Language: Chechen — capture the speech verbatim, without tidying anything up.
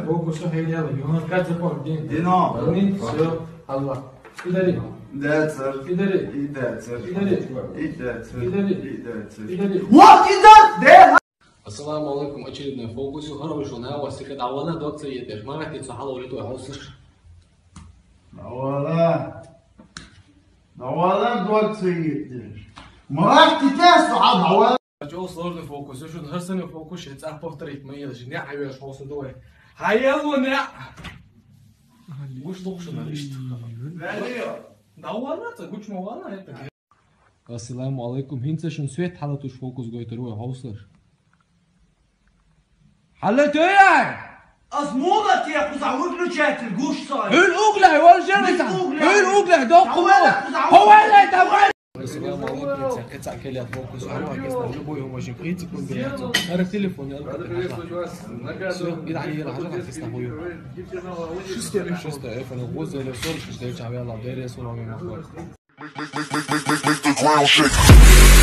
Фокус хӀейряла, юнга запомни. Дино. Помни? Всё, Аллах. Идари. Децер. Идари. И децер. Идари. И децер. Идари. И децер. Идари. Вот идар, де! Ассаламу алейкум, очередной фокус. Хорошо, на вас, сика давала, доца, етеш. Мара, ти цо хало, лето, хосыш. Давала. Давала, доца, етеш. Мара, ти тесто, а давала. Чё сложный фокус? Ещё хасаны фокус, сейчас повторить, мы ели же, не, а я ж хосу давай. Хаялу, не. Гуш лукшина, ишт. Давала, це гуш мавала, это. Ассаламу алейкум. ХӀинца шун свет хьала туш фокус гойтар вай ховслаш. Хьала таяр! Аз мула те куза выключатель гуш сай. ХӀул угла, вал жена. ХӀул угла. ХӀул угла, документ. Давай, куза. Ховай, давай. Ассаламу алейкум. Це кеца келя фокус. Ама кесна любой хумашин принцип бияцо. Ара телефон, я. Всё, и да, и да, хажа кесна хую. Шестой, шестой, это, ну, вот, за сорок шесть, я чавяла, бере, сорок минут. Make, make, make, make, make, make, make the ground shake.